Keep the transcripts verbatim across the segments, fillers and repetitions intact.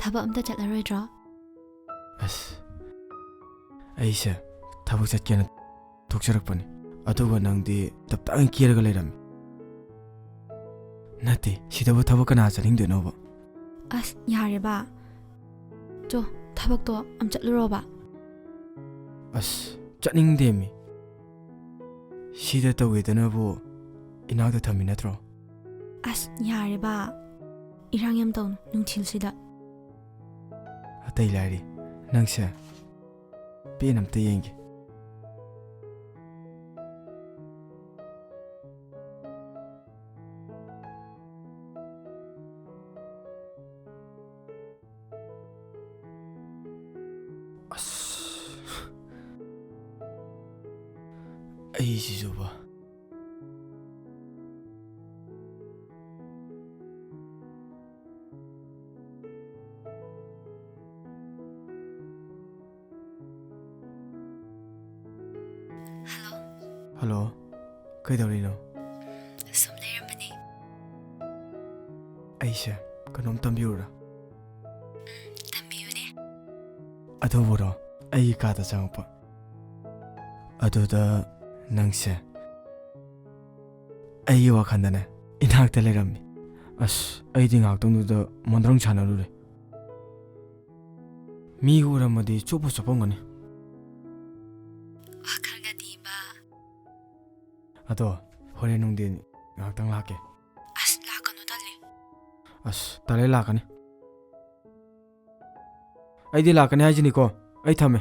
ꯊꯕꯛ ꯑꯝꯇ ꯆꯠꯂꯔꯣꯏꯗ꯭ꯔꯣ? ꯑꯁ, ꯑꯩꯁꯦ ꯊꯕꯛ ꯆꯠꯀꯦꯅ ꯊꯣꯛꯆꯔꯛꯄꯅꯤ, ꯑꯗꯨꯒ ꯅꯪꯗꯤ ꯇꯞ ꯇꯥꯡ ꯀꯦꯔꯒ ꯂꯩꯔꯝꯃꯤ꯫ ꯅꯠꯇꯦ, ꯁꯤꯗꯕꯨ ꯊꯕꯛ ꯀꯅꯥ ꯆꯠꯅꯤꯡꯗꯣꯏꯅꯣꯕ? ꯑꯁ, ꯌꯥꯔꯦꯕ꯫ ꯆꯣ, ꯊꯕꯛꯇꯣ ꯑꯝ ꯆꯠꯂꯨꯔꯣꯕ꯫ ꯑꯁ, ꯆꯠꯅꯤꯡꯗꯦꯃꯤ꯫ ꯁꯤꯗ ꯇꯧꯒꯦꯗꯅꯕꯨ ꯏꯅꯥꯛꯇ ꯊꯝꯃꯤ ꯅꯠꯇ꯭ꯔꯣ? ꯑꯁ, ꯌꯥꯔꯦꯕ꯫ ꯏꯔꯥꯡ ꯌꯥꯝ ꯇꯧꯅꯨ ꯅꯨꯡꯊꯤꯜꯁꯤꯗ꯫ ꯑꯇꯩ ꯂꯥꯏꯔꯤ, ꯅꯪꯁꯦ ꯄꯦꯟ ꯑꯝꯇ ꯌꯦꯡꯒꯦ꯫ ꯑꯁ, ꯑꯩꯁꯤꯁꯨꯕ꯫ ꯍꯜꯂꯣ꯫ ꯍꯜꯂꯣ, ꯀꯩꯗꯧꯔꯤꯅꯣ? ꯁꯨꯝ ꯂꯩꯔꯝꯕꯅꯦ꯫ ꯑꯩꯁꯦ ꯀꯩꯅꯣꯝ ꯇꯝꯕꯤꯌꯨꯔꯥ? ꯎꯝ, ꯇꯝꯕꯤꯌꯨꯅꯦ꯫ ꯑꯗꯨꯕꯨꯔꯣ, ꯑꯩꯒꯤ ꯀꯥꯗ ꯆꯪꯉꯛꯄ꯫ ꯑꯗꯨꯗ ꯅꯪꯁꯦ ꯑꯩꯒꯤ ꯋꯥꯈꯜꯗꯅꯦ, ꯏꯅꯥꯛꯇ ꯂꯩꯔꯝꯃꯤ꯫ ꯑꯁ, ꯑꯩꯗꯤ ꯉꯥꯏꯍꯥꯛꯇꯪꯗꯨꯗ ꯃꯣꯟꯗ꯭ꯔꯪ ꯁꯥꯟꯅꯔꯨꯔꯦ꯫ ꯃꯤꯒ ꯎꯔꯝꯃꯗꯤ ꯆꯣꯞꯄ ꯆꯣꯞꯄꯝꯒꯅꯤ꯫ ꯋꯥꯈꯜꯒꯗꯤꯕ꯫ ꯑꯗꯣ, ꯍꯣꯔꯦꯟ ꯅꯨꯡꯊꯤꯟ ꯉꯥꯏꯍꯥꯛꯇꯪ ꯂꯥꯛꯀꯦ꯫ ꯑꯁ, ꯂꯥꯛꯀꯅꯨ, ꯇꯜꯂꯦ꯫ ꯑꯁ, ꯇꯜꯂꯦ, ꯂꯥꯛꯀꯅꯤ꯫ ꯑꯩꯗꯤ ꯂꯥꯛꯀꯅꯤ ꯍꯥꯏꯁꯤꯅꯤꯀꯣ꯫ ꯑꯩ ꯊꯝꯃꯦ꯫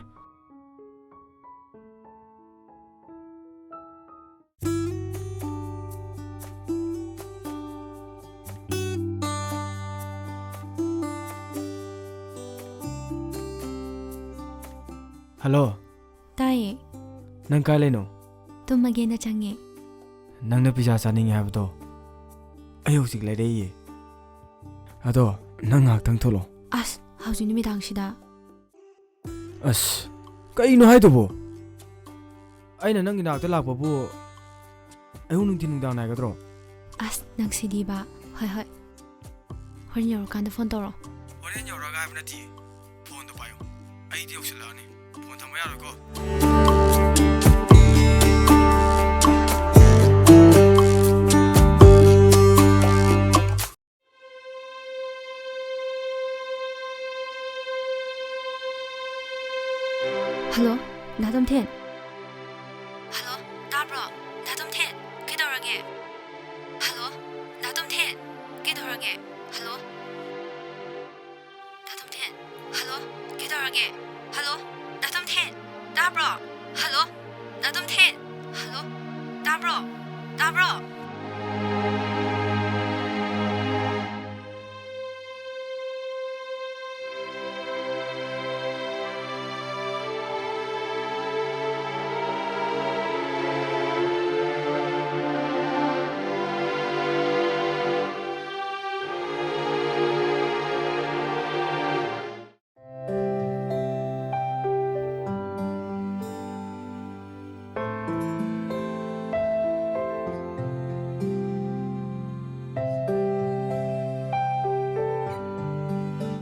ꯍꯜꯂꯣ꯫ ꯇꯥꯏꯌꯦ꯫ ꯅꯪ ꯀꯥꯏ ꯂꯩꯅꯣ? ꯇꯨꯝꯃꯒꯦꯅ ꯆꯪꯉꯦ꯫ ꯅꯪꯅ ꯄꯤꯖꯥ ꯆꯥꯅꯤꯡꯉꯦ ꯍꯥꯏꯕꯗꯣ ꯑꯩ ꯍꯧꯖꯤꯛ ꯂꯩꯔꯛꯏꯌꯦ꯫ ꯑꯗꯣ ꯅꯪ ꯉꯥꯏꯍꯥꯛꯇꯪ ꯊꯣꯛꯂꯛꯑꯣ꯫ ꯑꯁ, ꯍꯧꯖꯤꯛ ꯅꯨꯃꯤꯗꯥꯡꯁꯤꯗ? ꯑꯁ, ꯀꯩꯅꯣ ꯍꯥꯏꯗꯨꯕꯣ? ꯑꯩꯅ ꯅꯪꯒꯤ ꯅꯥꯛꯇ ꯂꯥꯛꯄꯕꯨ ꯑꯌꯨꯛ ꯅꯨꯡꯊꯤꯟ ꯅꯨꯡꯗꯥꯡ ꯅꯥꯏꯒꯗ꯭ꯔꯣ? ꯑꯁ, ꯅꯪꯁꯤꯗꯤꯕ꯫ ꯍꯣꯏ, ꯍꯣꯏ꯫ ꯍꯣꯔꯦꯟ ꯌꯧꯔꯀꯥꯟꯗ ꯐꯣꯟ ꯇꯧꯔꯛꯑꯣ꯫ ꯍꯣꯔꯦꯟ ꯌꯧꯔꯛꯑꯒ ꯍꯥꯏꯕ ꯅꯠꯇꯤꯌꯦ꯫ ꯐꯣꯟꯗꯣ ꯄꯥꯏꯌꯣ꯫ ꯑꯩꯗꯤ ꯌꯧꯁꯤꯜꯂꯛꯑꯅꯤ꯫ ꯐꯣꯟ ꯊꯝꯕ ꯌꯥꯔꯣꯏꯀꯣ꯫ ꯍꯜꯂꯣ, ꯗꯥ ꯇꯣꯝꯊꯤꯟ꯫ ꯍꯜꯂꯣ, ꯇꯥꯕ꯭ꯔꯣ? ꯗꯥ ꯇꯣꯝꯊꯤꯟ, ꯀꯩꯗꯧꯔꯒꯦ? ꯍꯜꯂꯣ, ꯗꯥ ꯇꯣꯝꯊꯤꯟ, ꯀꯩꯗꯧꯔꯒꯦ? ꯍꯜꯂꯣ? ꯗꯥ ꯇꯣꯝꯊꯤꯟ, ꯍꯜꯂꯣ, ꯀꯩꯗꯧꯔꯒꯦ? ꯍꯜꯂꯣ, ꯗꯥ ꯇꯣꯝꯊꯤꯟ, ꯇꯥꯕ꯭ꯔꯣ? ꯍꯜꯂꯣ, ꯗꯥ ꯇꯣꯝꯊꯤꯟ, ꯍꯜꯂꯣ, ꯇꯥꯕ꯭ꯔꯣ? ꯇꯥꯕ꯭ꯔꯣ?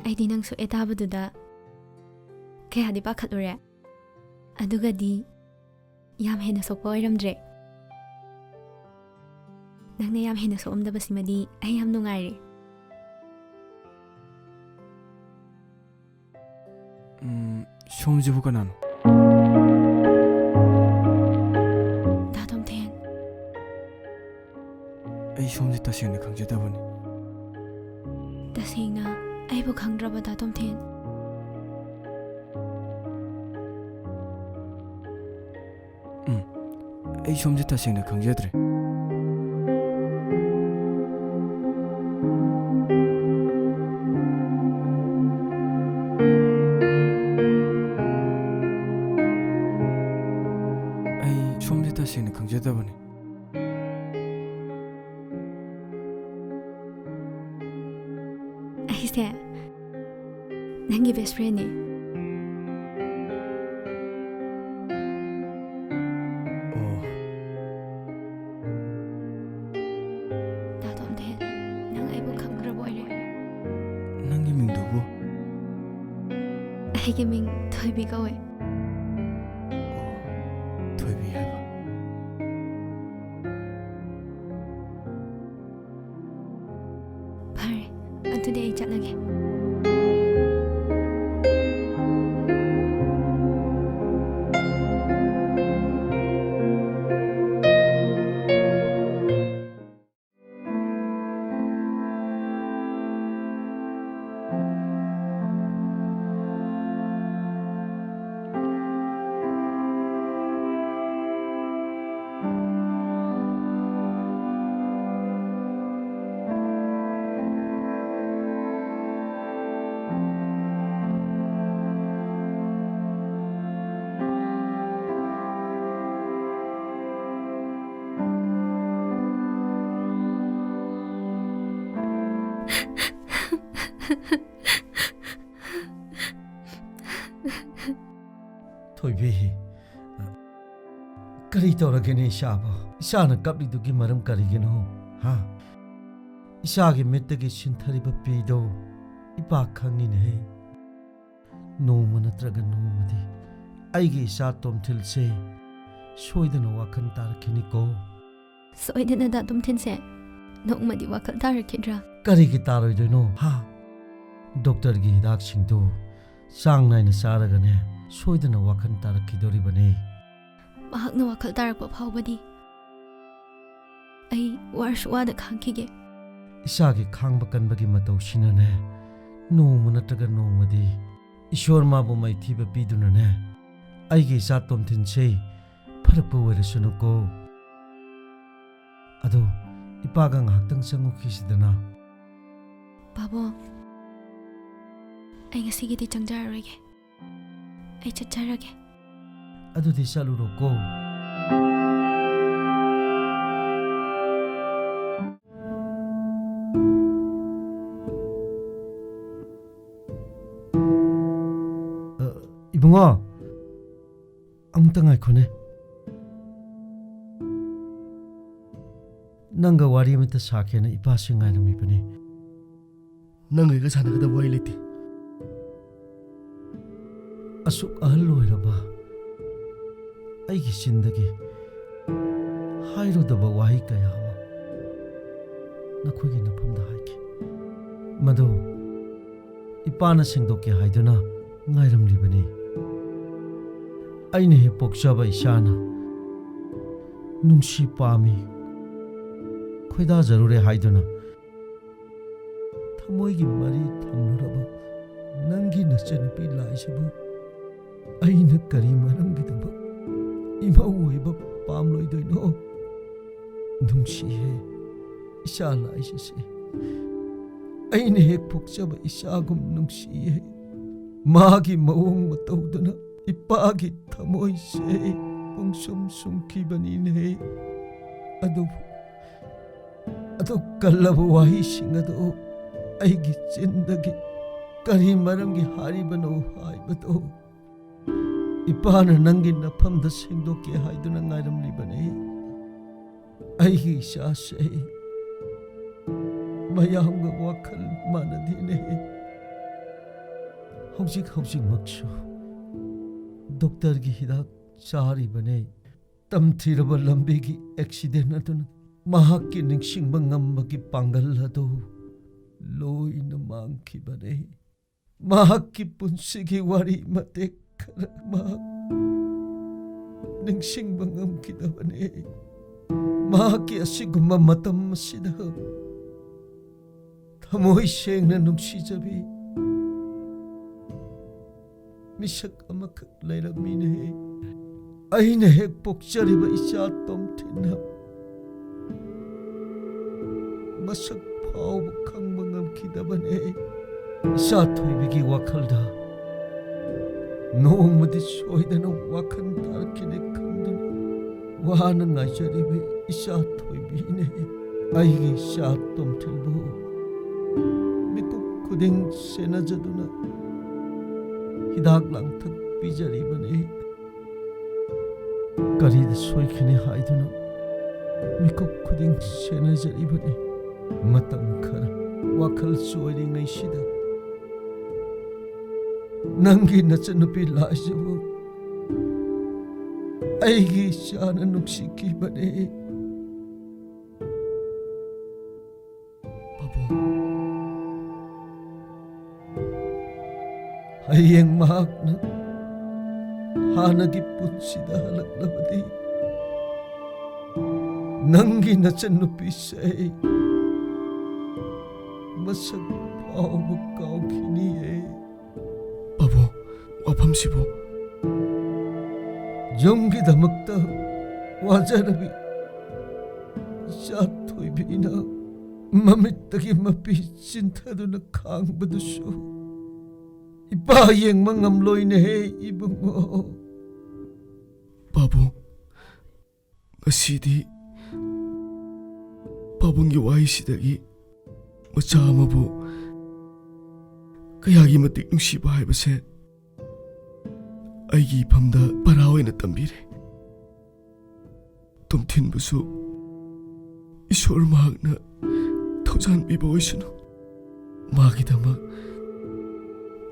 ꯑꯩꯗꯤ ꯅꯪ ꯁꯣꯛꯑꯦ ꯇꯥꯕꯗꯨꯗ ꯀꯌꯥꯗꯤ ꯄꯥꯈꯠꯂꯨꯔꯦ꯫ ꯑꯗꯨꯒꯗꯤ ꯌꯥꯝ ꯍꯦꯟꯅ ꯁꯣꯛꯄ ꯑꯣꯏꯔꯝꯗ꯭ꯔꯦ꯫ ꯅꯪꯅ ꯌꯥꯝ ꯍꯦꯟꯅ ꯁꯣꯛꯑꯝꯗꯕꯁꯤꯃꯗꯤ ꯑꯩ ꯌꯥꯝ ꯅꯨꯡꯉꯥꯏꯔꯦ꯫ ꯎꯝ, ꯁꯣꯝꯁꯤꯕꯨ ꯀꯅꯥꯅꯣ? ꯗꯥ ꯇꯣꯝꯊꯤꯟ꯫ ꯑꯩ ꯁꯣꯝꯁꯦ ꯇꯁꯦꯡꯅ ꯈꯪꯖꯗꯕꯅꯤ꯫ ꯇꯁꯦꯡꯅ ꯑꯩꯕꯨ ꯈꯪꯗ꯭ꯔꯕ, ꯗꯥ ꯇꯣꯝꯊꯤꯟ? ꯎꯝ, ꯑꯩ ꯁꯣꯝꯁꯦ ꯇꯁꯦꯡꯅ ꯈꯪꯖꯗ꯭ꯔꯦ꯫ ꯑꯩ ꯁꯣꯝꯁꯦ ꯇꯁꯦꯡꯅ ꯈꯪꯖꯗꯕꯅꯤ꯫ ꯑꯩꯁꯦ ꯅꯪꯒꯤ best friendꯅꯦ꯫ ꯑꯣ꯫ ꯗꯥ ꯇꯣꯝꯊꯤꯟ, ꯅꯪ ꯑꯩꯕꯨ ꯈꯪꯗ꯭ꯔꯕ ꯑꯣꯏꯔꯦ꯫ ꯅꯪꯒꯤ ꯃꯤꯡꯗꯨꯕꯨ? ꯑꯩꯒꯤ ꯃꯤꯡ ꯊꯣꯏꯕꯤ ꯀꯧꯋꯦ꯫ ꯑꯣ, ꯊꯣꯏꯕꯤ ꯍꯥꯏꯕ꯫ ꯐꯔꯦ, ꯑꯗꯨꯗꯤ ꯑꯩ ꯆꯠꯂꯒꯦ꯫ ꯊꯣꯏꯕꯤ, ꯀꯔꯤ ꯇꯧꯔꯒꯦꯅꯦ ꯏꯁꯥꯕꯣ? ꯏꯁꯥꯅ ꯀꯞꯂꯤꯗꯨꯒꯤ ꯃꯔꯝ ꯀꯔꯤꯒꯤꯅꯣ? ꯍꯥ? ꯏꯁꯥꯒꯤ ꯃꯤꯠꯇꯒꯤ ꯁꯤꯟꯊꯔꯤꯕ ꯄꯤꯗꯣ ꯏꯄꯥ ꯈꯪꯉꯤꯅꯦꯍꯦ꯫ ꯅꯣꯡꯃ ꯅꯠꯇ꯭ꯔꯒ ꯅꯣꯡꯃꯗꯤ ꯑꯩꯒꯤ ꯏꯆꯥ ꯇꯣꯝꯊꯤꯜꯁꯦ ꯁꯣꯏꯗꯅ ꯋꯥꯈꯜ ꯇꯥꯔꯛꯈꯤꯅꯤꯀꯣ꯫ ꯁꯣꯏꯗꯅ ꯗꯥ ꯇꯣꯝꯊꯤꯟꯁꯦ ꯅꯣꯡꯃꯗꯤ ꯋꯥꯈꯜ ꯇꯥꯔꯛꯈꯤꯗ꯭ꯔꯥ? ꯀꯔꯤꯒꯤ ꯇꯥꯔꯣꯏꯗꯣꯏꯅꯣ? ꯍꯥ? ꯗꯣꯛꯇꯔꯒꯤ ꯍꯤꯗꯥꯛꯁꯤꯡꯗꯨ ꯆꯥꯡ ꯅꯥꯏꯅ ꯆꯥꯔꯒꯅꯦ, ꯁꯣꯏꯗꯅ ꯋꯥꯈꯜ ꯇꯥꯔꯛꯈꯤꯗꯣꯔꯤꯕꯅꯤ꯫ ꯃꯍꯥꯛꯅ ꯋꯥꯈꯜ ꯇꯥꯔꯛꯄ ꯐꯥꯎꯕꯗꯤ ꯑꯩ ꯋꯥꯔꯁꯨ ꯋꯥꯅ ꯈꯥꯡꯈꯤꯒꯦ꯫ ꯏꯁꯥꯒꯤ ꯈꯥꯡꯕ ꯀꯟꯕꯒꯤ ꯃꯇꯧꯁꯤꯅꯅꯦ, ꯅꯣꯡꯃ ꯅꯠꯇ꯭ꯔꯒ ꯅꯣꯡꯃꯗꯤ ꯏꯁꯣꯔ ꯃꯥꯕꯨ ꯃꯥꯏꯊꯤꯕ ꯄꯤꯗꯨꯅꯅꯦ, ꯑꯩꯒꯤ ꯏꯆꯥ ꯇꯣꯝꯊꯤꯟꯁꯦ ꯐꯔꯛꯄ ꯑꯣꯏꯔꯁꯅꯨꯀꯣ꯫ ꯑꯗꯣ ꯏꯄꯥꯒ ꯉꯥꯏꯍꯥꯛꯇꯪ ꯆꯪꯉꯨꯈꯤꯁꯤꯗꯅ꯫ ꯄꯥꯕꯨꯡ, ꯑꯩ ꯉꯁꯤꯒꯤꯗꯤ ꯆꯪꯖꯔꯔꯣꯏꯒꯦ꯫ ꯑꯩ ꯆꯠꯆꯔꯒꯦ꯫ ꯑꯗꯨꯗꯤ ꯆꯠꯂꯨꯔꯣꯀꯣ꯫ ꯑ, ꯏꯕꯨꯡꯉꯣ, ꯑꯃꯨꯛꯇ ꯉꯥꯏꯈꯣꯅꯦ꯫ ꯅꯪꯒ ꯋꯥꯔꯤ ꯑꯃꯇ ꯁꯥꯒꯦꯅ ꯏꯄꯥꯁꯤ ꯉꯥꯏꯔꯝꯃꯤꯕꯅꯤ꯫ ꯅꯪ ꯑꯩꯒ ꯁꯥꯟꯅꯒꯗꯕ ꯋꯥꯔꯤ ꯂꯩꯇꯦ꯫ ꯑꯁꯨꯛ ꯑꯍꯜ ꯑꯣꯏꯔꯕ ꯑꯩꯒꯤ ꯆꯤꯟꯗꯒꯤ ꯍꯥꯏꯔꯨꯗꯕ ꯋꯥꯍꯩ ꯀꯌꯥ ꯑꯃ ꯅꯈꯣꯏꯒꯤ ꯅꯐꯝꯗ ꯍꯥꯏꯈꯤ꯫ ꯃꯗꯨ ꯏꯄꯥꯅ ꯁꯦꯡꯗꯣꯛꯀꯦ ꯍꯥꯏꯗꯨꯅ ꯉꯥꯏꯔꯝꯂꯤꯕꯅꯤ꯫ ꯑꯩꯅ ꯍꯦꯛ ꯄꯣꯛꯆꯕ ꯏꯆꯥꯅ ꯅꯨꯡꯁꯤ ꯄꯥꯝꯃꯤ, ꯈꯣꯏꯗꯥꯖꯔꯨꯔꯦ ꯍꯥꯏꯗꯨꯅ ꯊꯃꯣꯏꯒꯤ ꯃꯔꯤ ꯊꯝꯂꯨꯔꯕ ꯅꯪꯒꯤ ꯅꯆꯟꯅꯨꯄꯤ ꯂꯥꯏꯁꯤꯕꯨ ꯑꯩꯅ ꯀꯔꯤ ꯃꯔꯝꯒꯤꯗꯃꯛ ꯏꯃꯧ ꯑꯣꯏꯕ ꯄꯥꯝꯂꯣꯏꯗꯣꯏꯅꯣ? ꯅꯨꯡꯁꯤꯍꯦ, ꯏꯆꯥ ꯂꯥꯏꯁꯤꯁꯦ꯫ ꯑꯩꯅ ꯍꯦꯛ ꯄꯣꯛꯆꯕ ꯏꯆꯥꯒꯨꯝ ꯅꯨꯡꯁꯤꯌꯦ꯫ ꯃꯥꯒꯤ ꯃꯑꯣꯡ ꯃꯇꯧꯗꯨꯅ ꯏꯄꯥꯒꯤ ꯊꯃꯣꯏꯁꯦ ꯄꯨꯡꯁꯨꯝ ꯁꯨꯝꯈꯤꯕꯅꯤꯅꯦ꯫ ꯑꯗꯨꯕꯨ, ꯑꯗꯨ ꯀꯜꯂꯕ ꯋꯥꯍꯩꯁꯤꯡ ꯑꯗꯨ ꯑꯩꯒꯤ ꯆꯤꯟꯗꯒꯤ ꯀꯔꯤ ꯃꯔꯝꯒꯤ ꯍꯥꯏꯔꯤꯕꯅꯣ ꯍꯥꯏꯕꯗꯨ ꯏꯄꯥꯅ ꯅꯪꯒꯤ ꯅꯐꯝꯗ ꯁꯦꯡꯗꯣꯛꯀꯦ ꯍꯥꯏꯗꯨꯅ ꯉꯥꯏꯔꯝꯂꯤꯕꯅꯤ꯫ ꯑꯩꯒꯤ ꯏꯆꯥꯁꯦ ꯃꯌꯥꯝꯒ ꯋꯥꯈꯜ ꯃꯥꯟꯅꯗꯦꯅꯦ꯫ ꯍꯧꯖꯤꯛ ꯍꯧꯖꯤꯛꯃꯛꯁꯨ ꯗꯣꯛꯇꯔꯒꯤ ꯍꯤꯗꯥꯛ ꯆꯥꯔꯤꯕꯅꯦ꯫ ꯇꯝꯊꯤꯔꯕ ꯂꯝꯕꯤꯒꯤ ꯑꯦꯛꯁꯤꯗꯦꯟ ꯑꯗꯨꯅ ꯃꯍꯥꯛꯀꯤ ꯅꯤꯡꯁꯤꯡꯕ ꯉꯝꯕꯒꯤ ꯄꯥꯡꯒꯜ ꯑꯗꯨ ꯂꯣꯏꯅ ꯃꯥꯡꯈꯤꯕꯅꯦ꯫ ꯃꯍꯥꯛꯀꯤ ꯄꯨꯟꯁꯤꯒꯤ ꯋꯥꯔꯤ ꯃꯇꯦꯛ ꯈꯔ ꯃꯍꯥꯛ ꯅꯤꯡꯁꯤꯡꯕ ꯉꯝꯈꯤꯗꯕꯅꯦ꯫ ꯃꯍꯥꯛꯀꯤ ꯑꯁꯤꯒꯨꯝꯕ ꯃꯇꯝ ꯑꯁꯤꯗ ꯊꯃꯣꯏ ꯁꯦꯡꯅ ꯅꯨꯡꯁꯤꯖꯕꯤ ꯃꯤꯁꯛ ꯑꯃꯈꯛ ꯂꯩꯔꯝꯃꯤꯅꯦ꯫ ꯑꯩꯅ ꯍꯦꯛ ꯄꯣꯛꯆꯔꯤꯕ ꯏꯆꯥ ꯇꯣꯝꯊꯤꯟꯅ ꯃꯁꯛ ꯐꯥꯎꯕ ꯈꯪꯕ ꯉꯝꯈꯤꯗꯕꯅꯦ꯫ ꯏꯆꯥ ꯊꯣꯏꯕꯤꯒꯤ ꯋꯥꯈꯜꯗ ꯅꯣꯡꯃꯗꯤ ꯁꯣꯏꯗꯅ ꯋꯥꯈꯜ ꯇꯥꯔꯛꯈꯤꯅꯤ ꯈꯟꯗꯨꯅ ꯋꯥꯅ ꯉꯥꯏꯖꯔꯤꯕ ꯏꯆꯥ ꯊꯣꯏꯕꯤꯅꯦ꯫ ꯑꯩꯒꯤ ꯏꯆꯥ ꯇꯣꯝꯊꯤꯟꯕꯨ ꯃꯤꯀꯨꯞ ꯈꯨꯗꯤꯡ ꯁꯦꯟꯅꯖꯗꯨꯅ ꯍꯤꯗꯥꯛ ꯂꯥꯡꯊꯛ ꯄꯤꯖꯔꯤꯕꯅꯤ꯫ ꯀꯔꯤꯗ ꯁꯣꯏꯈꯤꯅꯤ ꯍꯥꯏꯗꯨꯅ ꯃꯤꯀꯨꯞ ꯈꯨꯗꯤꯡ ꯁꯦꯟꯅꯖꯔꯤꯕꯅꯤ꯫ ꯃꯇꯝ ꯈꯔ ꯋꯥꯈꯜ ꯆꯣꯏꯔꯤꯉꯩꯁꯤꯗ ꯅꯪꯒꯤ ꯅꯆꯟꯅꯨꯄꯤ ꯂꯥꯏꯖꯕꯨ ꯑꯩꯒꯤ ꯏꯆꯥꯅ ꯅꯨꯡꯁꯤꯈꯤꯕꯅꯦ꯫ ꯄꯥꯕꯨꯡ, ꯍꯌꯦꯡ ꯃꯍꯥꯛꯅ ꯍꯥꯟꯅꯒꯤ ꯄꯨꯟꯁꯤꯗ ꯍꯜꯂꯛꯂꯕꯗꯤ, ꯅꯪꯒꯤ ꯅꯆꯟꯅꯨꯄꯤꯁꯦ ꯃꯁꯛ ꯐꯥꯎꯕ ꯀꯥꯎꯈꯤꯅꯤꯌꯦ꯫ ꯄꯥꯕꯨꯡ, ꯋꯥꯐꯝꯁꯤꯕꯨ? ꯌꯨꯝꯒꯤꯗꯃꯛꯇ ꯋꯥꯖꯔꯕꯤ ꯏꯆꯥ ꯊꯣꯏꯕꯤꯅ ꯃꯃꯤꯠꯇꯒꯤ ꯃꯄꯤ ꯆꯤꯟꯊꯗꯨꯅ ꯈꯥꯡꯕꯗꯨꯁꯨ ꯏꯄꯥ ꯌꯦꯡꯕ ꯉꯝꯂꯣꯏꯅꯦꯍꯦ, ꯏꯕꯨꯡꯉꯣ꯫ ꯄꯥꯕꯨꯡ, ꯉꯁꯤꯗꯤ ꯄꯥꯕꯨꯡꯒꯤ ꯋꯥꯍꯩꯁꯤꯗꯒꯤ ꯃꯆꯥ ꯑꯃꯕꯨ ꯀꯌꯥꯒꯤ ꯃꯇꯤꯛ ꯅꯨꯡꯁꯤꯕ ꯍꯥꯏꯕꯁꯦ ꯑꯩꯒꯤ ꯏꯐꯝꯗ ꯄꯔꯥ ꯑꯣꯏꯅ ꯇꯝꯕꯤꯔꯦ꯫ ꯇꯣꯝꯊꯤꯟꯕꯨꯁꯨ ꯏꯁꯣꯔ ꯃꯍꯥꯛꯅ ꯊꯧꯖꯥꯟ ꯄꯤꯕ ꯑꯣꯏꯁꯅꯨ꯫ ꯃꯥꯒꯤꯗꯃꯛ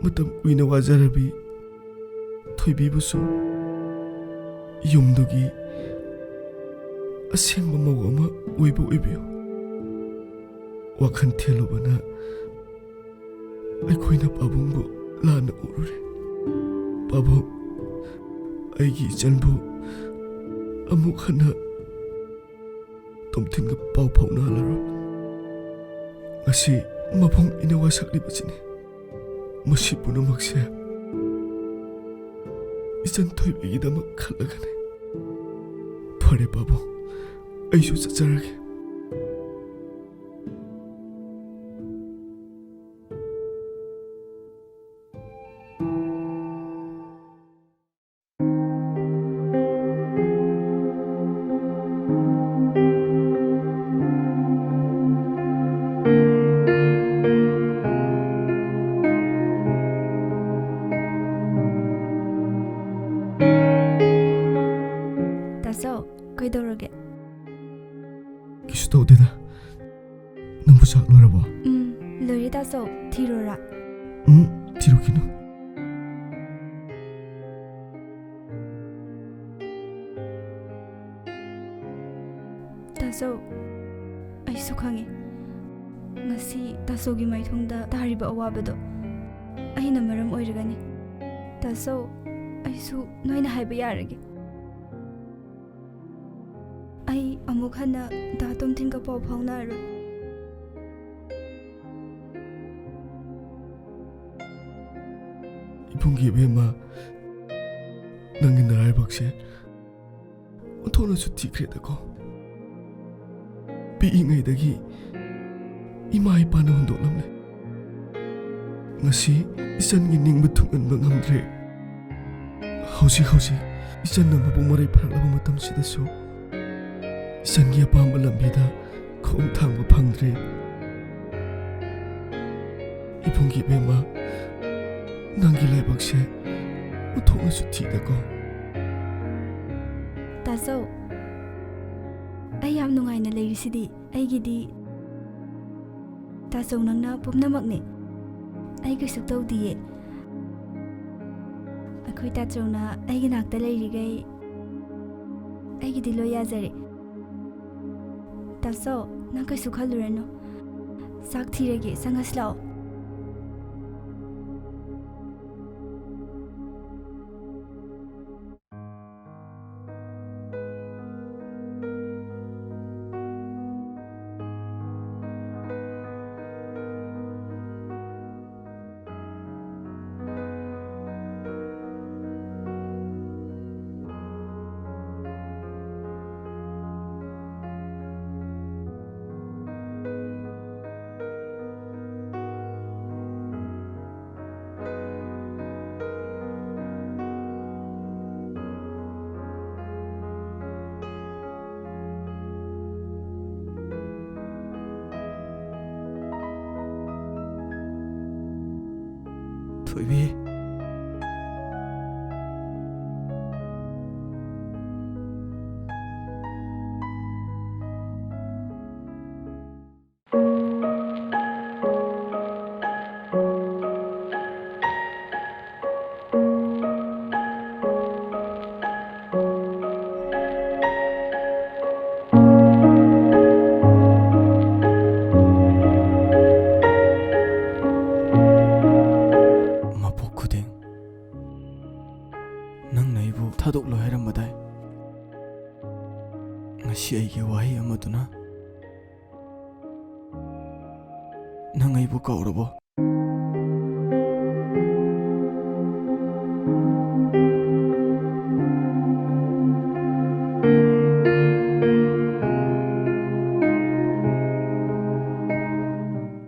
ꯃꯇꯝ ꯀꯨꯏꯅ ꯋꯥꯖꯔꯕꯤ ꯊꯣꯏꯕꯤꯕꯨꯁꯨ ꯌꯨꯝꯗꯨꯒꯤ ꯑꯁꯦꯡꯕ ꯃꯧ ꯑꯃ ꯑꯣꯏꯕ ꯑꯣꯏꯕꯤꯌꯨ꯫ ꯋꯥꯈꯜ ꯊꯦꯜꯂꯨꯕꯅ ꯑꯩꯈꯣꯏꯅ ꯄꯥꯕꯨꯡꯕꯨ ꯂꯥꯟꯅ ꯎꯔꯨꯔꯦ꯫ ꯄꯥꯕꯨꯡ, ꯑꯩꯒꯤ ꯏꯆꯟꯕꯨ ꯑꯃꯨꯛ ꯍꯟꯅ ꯇꯣꯝꯊꯤꯟꯒ ꯄꯥꯎ ꯐꯥꯎꯅꯍꯜꯂꯔꯣꯏ꯫ ꯉꯁꯤ ꯃꯕꯨꯡ ꯑꯩꯅ ꯋꯥꯁꯛꯂꯤꯕꯁꯤꯅꯤ꯫ ꯃꯁꯤ ꯄꯨꯝꯅꯃꯛꯁꯦ ꯏꯆꯟ ꯊꯣꯏꯕꯤꯒꯤꯗꯃꯛ ꯈꯜꯂꯒꯅꯤ꯫ ꯐꯔꯦ ꯄꯥꯕꯨꯡ, ꯑꯩꯁꯨ ꯆꯠꯆꯔꯒꯦ꯫ ꯇꯥꯆꯧ, ꯀꯩꯗꯧꯔꯒꯦ? ꯀꯩꯁꯨ ꯇꯧꯗꯦꯗ꯫ ꯅꯪꯕꯨ ꯆꯥꯛ ꯂꯣꯏꯔꯕꯣ? ꯎꯝ, ꯂꯣꯏꯔꯦ ꯇꯥꯆꯧ, ꯊꯤꯔꯣꯔꯥ? ꯎꯝ, ꯊꯤꯔꯨꯈꯤꯅꯨ꯫ ꯇꯥꯆꯧ, ꯑꯩꯁꯨ ꯈꯪꯉꯤ꯫ ꯉꯁꯤ ꯇꯥꯆꯧꯒꯤ ꯃꯥꯏꯊꯣꯡꯗ ꯇꯥꯔꯤꯕ ꯑꯋꯥꯕꯗꯣ ꯑꯩꯅ ꯃꯔꯝ ꯑꯣꯏꯔꯒꯅꯤ꯫ ꯇꯥꯆꯧ, ꯑꯩꯁꯨ ꯅꯣꯏꯅ ꯍꯥꯏꯕ ꯌꯥꯔꯒꯦ꯫ ꯑꯩ ꯑꯃꯨꯛ ꯍꯟꯅ ꯗꯥ ꯇꯣꯝꯊꯤꯟꯒ ꯄꯥꯎ ꯐꯥꯎꯅꯔꯔꯣꯏ꯫ ꯏꯕꯨꯡꯒꯤ ꯏꯕꯦꯝꯃ, ꯅꯪꯒꯤ ꯅꯔꯥꯏꯕꯛꯁꯦ ꯑꯣꯟꯊꯣꯛꯅꯁꯨ ꯊꯤꯈ꯭ꯔꯦꯗꯀꯣ꯫ ꯄꯤꯛꯏꯉꯩꯗꯒꯤ ꯏꯃꯥ ꯏꯄꯥꯅ ꯍꯨꯟꯗꯣꯛꯂꯝꯂꯦ꯫ ꯉꯁꯤ ꯏꯆꯟꯒꯤ ꯅꯤꯡꯕ ꯊꯨꯡꯍꯟꯕ ꯉꯝꯗ꯭ꯔꯦ꯫ ꯍꯧꯖꯤꯛ ꯍꯧꯖꯤꯛ ꯏꯆꯟꯅ ꯃꯄꯨꯡ ꯃꯔꯩ ꯐꯥꯔꯛꯂꯕ ꯃꯇꯝꯁꯤꯗꯁꯨ ꯏꯆꯟꯒꯤ ꯑꯄꯥꯝꯕ ꯂꯝꯕꯤꯗ ꯈꯣꯡ ꯊꯥꯡꯕ ꯐꯪꯗ꯭ꯔꯦ꯫ ꯏꯕꯨꯡꯒꯤ ꯏꯕꯦꯝꯃ, ꯅꯪꯒꯤ ꯂꯥꯏꯕꯛꯁꯦ ꯑꯣꯟꯊꯣꯛꯅꯁꯨ ꯊꯤꯗꯀꯣ꯫ ꯇꯥꯆꯧ, ꯑꯩ ꯌꯥꯝ ꯅꯨꯡꯉꯥꯏꯅ ꯂꯩꯔꯤꯁꯤꯗꯤ꯫ ꯑꯩꯒꯤꯗꯤ ꯇꯥꯆꯧ ꯅꯪꯅ ꯄꯨꯝꯅꯃꯛꯅꯦ꯫ ꯑꯩ ꯀꯩꯁꯨ ꯇꯧꯗꯤꯌꯦ꯫ ꯑꯩꯈꯣꯏ ꯇꯥꯆꯧꯅ ꯑꯩꯒꯤ ꯅꯥꯛꯇ ꯂꯩꯔꯤꯈꯩ ꯑꯩꯒꯤꯗꯤ ꯂꯣꯏ ꯌꯥꯖꯔꯦ꯫ ꯇꯥꯆꯧ, ꯅꯪ ꯀꯩꯁꯨ ꯈꯜꯂꯨꯔꯅꯨ꯫ ꯆꯥꯛ ꯊꯤꯔꯒꯦ, ꯆꯪꯉꯁꯤ ꯂꯥꯛꯑꯣ꯫ ꯊꯣꯏꯕꯤ꯫ ꯊꯥꯗꯣꯛꯂꯣꯏ ꯍꯥꯏꯔꯝꯕꯗꯥꯏ? ꯉꯁꯤ ꯑꯩꯒꯤ ꯋꯥꯍꯩ ꯑꯃꯗꯨꯅ ꯅꯪ ꯑꯩꯕꯨ ꯀꯥꯎꯔꯕꯣ?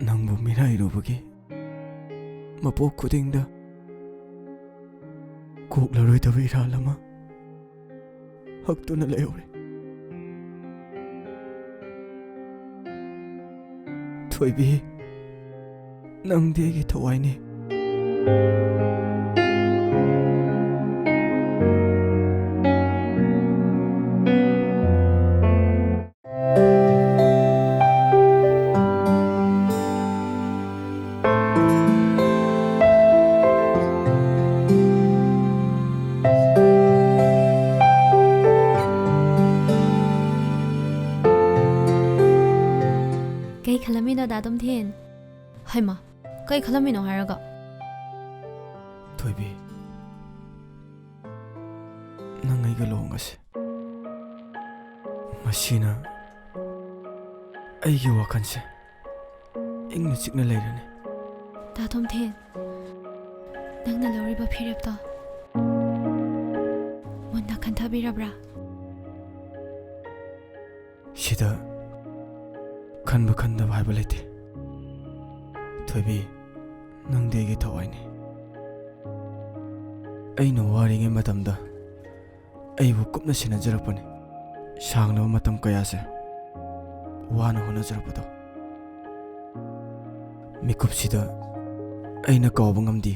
ꯅꯪꯕꯨ ꯃꯤꯔꯥꯏꯔꯨꯕꯒꯤ ꯃꯄꯣꯛ ꯈꯨꯗꯤꯡꯗ ꯀꯣꯛꯂꯔꯣꯏꯗꯕ ꯏꯔꯥꯜ ꯑꯃ ꯍꯛꯇꯨꯅ ꯂꯩꯍꯧꯔꯦ꯫ ꯊꯣꯏꯕꯤ, ꯅꯪꯗꯤ ꯑꯩꯒꯤ ꯊꯋꯥꯏꯅꯤ꯫ ꯀꯩ ꯈꯜꯂꯝꯃꯤꯅꯣ, ꯗꯥ ꯇꯣꯝꯊꯤꯟ? ꯍꯩꯃꯥ, ꯀꯩ ꯈꯜꯂꯝꯃꯤꯅꯣ ꯍꯥꯏꯔꯒ? ꯊꯣꯏꯕꯤ, ꯅꯪ ꯑꯩꯒ ꯂꯨꯍꯣꯡꯉꯁꯤ꯫ ꯃꯁꯤꯅ ꯑꯩꯒꯤ ꯋꯥꯈꯜꯁꯦ ꯏꯪꯅ ꯆꯤꯛꯅ ꯂꯩꯔꯅꯤ꯫ ꯗꯥ ꯇꯣꯝꯊꯤꯟ, ꯅꯪꯅ ꯂꯧꯔꯤꯕ ꯐꯤꯔꯦꯞꯇꯣ ꯃꯨꯟꯅ ꯈꯟꯊꯕꯤꯔꯕ꯭ꯔꯥ? ꯁꯤꯗ ꯈꯟꯕ ꯈꯟꯗꯕ ꯍꯥꯏꯕ ꯂꯩꯇꯦ꯫ ꯊꯣꯏꯕꯤ, ꯅꯪꯗꯤ ꯑꯩꯒꯤ ꯊꯋꯥꯏꯅꯤ꯫ ꯑꯩꯅ ꯋꯥꯔꯤꯉꯩ ꯃꯇꯝꯗ ꯑꯩꯕꯨ ꯀꯨꯞꯅ ꯁꯦꯟꯅꯖꯔꯛꯄꯅꯤ꯫ ꯁꯥꯡꯂꯕ ꯃꯇꯝ ꯀꯌꯥꯁꯦ ꯋꯥꯅ ꯍꯣꯠꯅꯖꯔꯛꯄꯗꯣ꯫ ꯃꯤꯀꯨꯞꯁꯤꯗ ꯑꯩꯅ ꯀꯥꯎꯕ ꯉꯝꯗꯦ꯫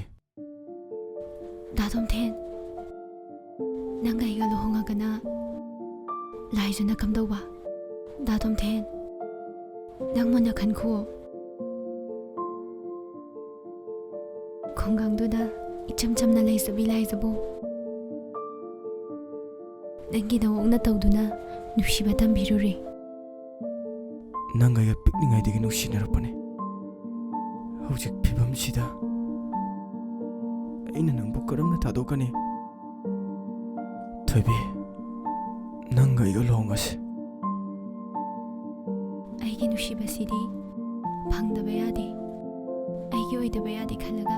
ꯗꯥ ꯇꯣꯝꯊꯤꯟ, ꯅꯪ ꯑꯩꯒ ꯂꯨꯍꯣꯡꯉꯒꯅ ꯂꯥꯏꯖꯅ ꯀꯝꯗꯧꯕ? ꯗꯥ ꯇꯣꯝꯊꯤꯟ, ꯅꯪ ꯃꯨꯟꯅ ꯈꯟꯈꯨꯑꯣ꯫ ꯈꯨꯡꯒꯪꯗꯨꯗ ꯏꯆꯝ ꯆꯝꯅ ꯂꯩꯖꯕꯤ ꯂꯥꯏꯖꯕꯨ ꯅꯪꯒꯤ ꯅꯋꯣꯛꯅ ꯇꯧꯗꯨꯅ ꯅꯨꯡꯁꯤꯕ ꯇꯝꯕꯤꯔꯨꯔꯦ꯫ ꯅꯪꯒ ꯑꯩꯒ ꯄꯤꯛꯂꯤꯉꯩꯗꯒꯤ ꯅꯨꯡꯁꯤꯅꯔꯛꯄꯅꯦ꯫ ꯍꯧꯖꯤꯛ ꯐꯤꯕꯝꯁꯤꯗ ꯑꯩꯅ ꯅꯪꯕꯨ ꯀꯔꯝꯅ ꯊꯥꯗꯣꯛꯀꯅꯤ? ꯊꯣꯏꯕꯤ, ꯅꯪꯒ ꯑꯩꯒ ꯂꯨꯍꯣꯡꯉꯁꯤ꯫ ꯑꯩꯒꯤ ꯅꯨꯡꯁꯤꯕꯁꯤꯗꯤ ꯐꯪꯗꯕ ꯌꯥꯗꯦ, ꯑꯩꯒꯤ ꯑꯣꯏꯗꯕ ꯌꯥꯗꯦ ꯈꯜꯂꯒ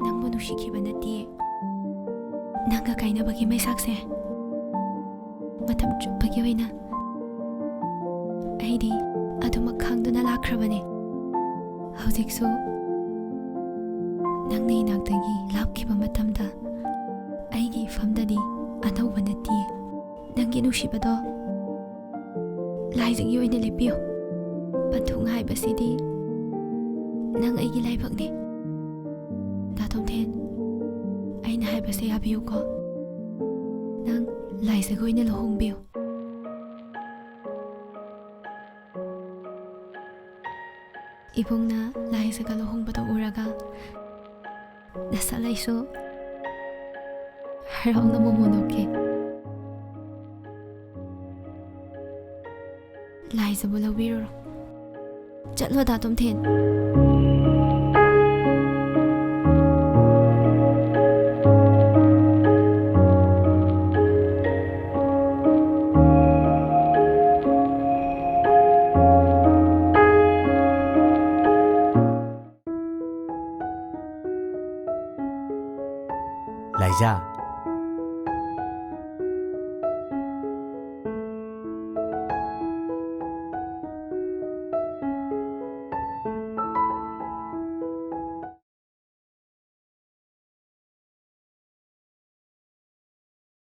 ꯅꯪꯕꯨ ꯅꯨꯡꯁꯤꯈꯤꯕ ꯅꯠꯇꯤꯌꯦ꯫ ꯅꯪꯒ ꯀꯥꯏꯅꯕꯒꯤ ꯃꯩꯁꯥꯛꯁꯦ ꯃꯇꯝ ꯆꯨꯞꯄꯒꯤ ꯑꯣꯏꯅ ꯑꯩꯗꯤ ꯑꯗꯨꯃꯛ ꯈꯪꯗꯨꯅ ꯂꯥꯛꯈ꯭ꯔꯕꯅꯦ꯫ ꯍꯧꯖꯤꯛꯁꯨ ꯅꯪꯅ ꯏꯅꯥꯛꯇꯒꯤ ꯂꯥꯞꯈꯤꯕ ꯃꯇꯝꯗ ꯑꯩꯒꯤ ꯏꯐꯝꯗꯗꯤ ꯑꯅꯧꯕ ꯅꯠꯇꯤꯌꯦ꯫ ꯅꯪꯒꯤ ꯅꯨꯡꯁꯤꯕꯗꯣ ꯂꯥꯏꯖꯒꯤ ꯑꯣꯏꯅ ꯂꯦꯞꯄꯤꯌꯨ꯫ ꯄꯟꯊꯨꯡ ꯍꯥꯏꯕꯁꯤꯗꯤ ꯅꯪ ꯑꯩꯒꯤ ꯂꯥꯏꯕꯛꯅꯦ꯫ ꯗꯥ ꯇꯣꯝꯊꯦꯟ, ꯑꯩꯅ ꯍꯥꯏꯕꯁꯦ ꯌꯥꯕꯤꯌꯨꯀꯣ꯫ ꯅꯪ ꯂꯥꯏꯖꯒ ꯑꯣꯏꯅ ꯂꯨꯍꯣꯡꯕꯤꯌꯨ꯫ ꯏꯕꯨꯡꯅ ꯂꯥꯏꯖꯒ ꯂꯨꯍꯣꯡꯕꯗꯣ ꯎꯔꯒ ꯅꯁꯥ ꯂꯩꯁꯨ ꯍꯔꯥꯎꯅ ꯃꯣꯃꯣꯟ ꯅꯣꯛꯀꯦ꯫ ꯂꯥꯏꯖꯕꯨ ꯂꯧꯕꯤꯔꯨꯔꯣ꯫ ꯆꯠꯂꯣ, ꯗꯥ ꯇꯣꯝꯊꯦꯟ꯫ ꯂꯥꯏꯖꯥ,